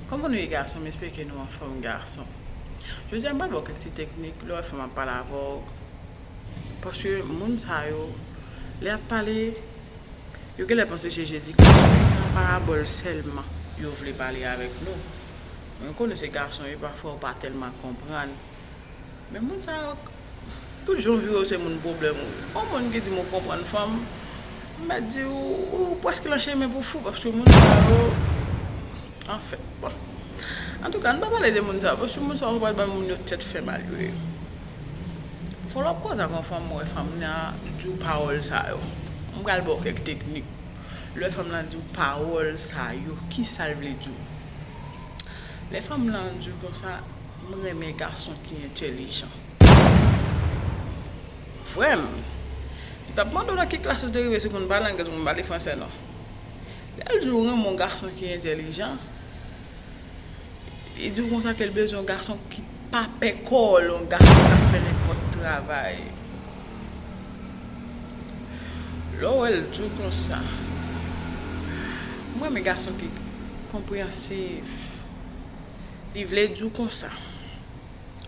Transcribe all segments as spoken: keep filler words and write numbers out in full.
Kòman nou ye gason, m espere ke nou anfòm gason. Jodi a m pral ba w kèk ti teknik lè w wè fanm ap pale avè w. Paske moun sa yo, lè y ap pale, yo genlè panse se Jezi Kris yo ye, se an parabòl sèlman yo vle pale avèk nou. Mwen konnen se gason yo, pafwa yo pa tèlman konprann. Men moun sa yo, tout jan w vire w se moun pwoblèm ou. Yon moun ki di m ou konprann fanm, m mèt di w, ou prèske nan chemen pou fou, paske moun sa yo, anfen, bon. Antouka, nou pa pale de moun sa yo, paske moun sa yo pral ban moun yo tèt fè mal yo ye. Fò lè w ap koze ak yon fanm, ou wè fanm nan di w pawòl sa yo. M pral ba w kèk teknik. Lè fanm lan di w pawòl sa yo, kisa l vle di w? Lè fanm lan di w konsa, m renmen gason ki entèlijan. Vrèman. Li p ap mande w nan ki klas ou te rive, si w konn pale anglè, si w konn pale fransè, non. Lè l di w renmen yon gason ki entèlijan, li di w konsa ke l bezwen yon gason ki pa pè kò l, yon gason k ap fè nenpòt travay. Lè w wè l di w konsa, m renmen gason ki konpreyansif. Li vle di w konsa.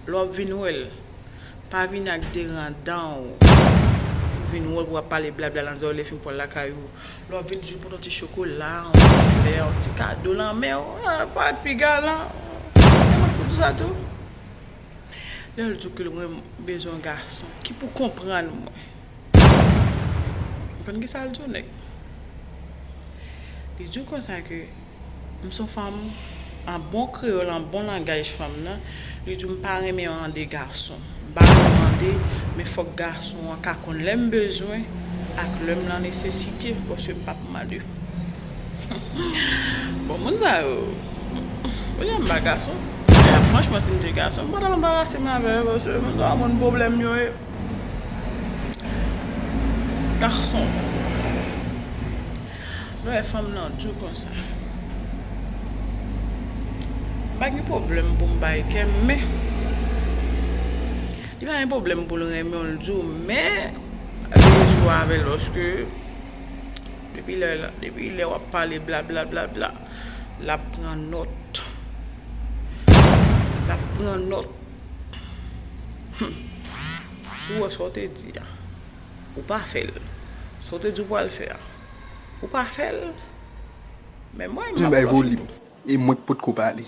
Lè w ap vin wè l, pa vin ak derandan w pou vin wè l, pou w ap pale blabla nan zòrèy, lè fin pral lakay ou. Lè w ap vin, jis pote yon ti chokola, yon ti flè, yon ti kado nan men w, ah, pa t pi galan. E mwen k pou di sa tou. Lè l di w ke l renmen, bezwen yon gason ki pou konprann mwen. Ou konn kisa l di w, nèg? Li di w konsa ke m se yon fanm, an bon kreyòl, an bon langaj fanm nan, li di w m pa renmen mande gason. M pa renmen mande, men fòk gason an ka konn lè m bezwen ak lè m nan nesesite, paske m p ap mande. Bon, moun sa yo, kounye a m pa gason. Men fransman, si m te gason, m pa t ap anbarase m avè yo, paske moun sa yo, moun pwoblèm yo ye. Gason. Lè w wè fanm nan di w konsa, m pa gen pwoblèm pou m bay kè m, men li pa gen pwoblèm pou l renmen w, l di w, men bezwen w avè l, paske depi lè, depi lè w ap pale blabla, blabla, l ap pran nòt. L ap pran nòt. Hmm. Si w wè sa w te di a, ou pa fè l. Sa w te di w pral fè a, ou pa fè l. Men mwen, m ap bay volim. E mwen k potko pale.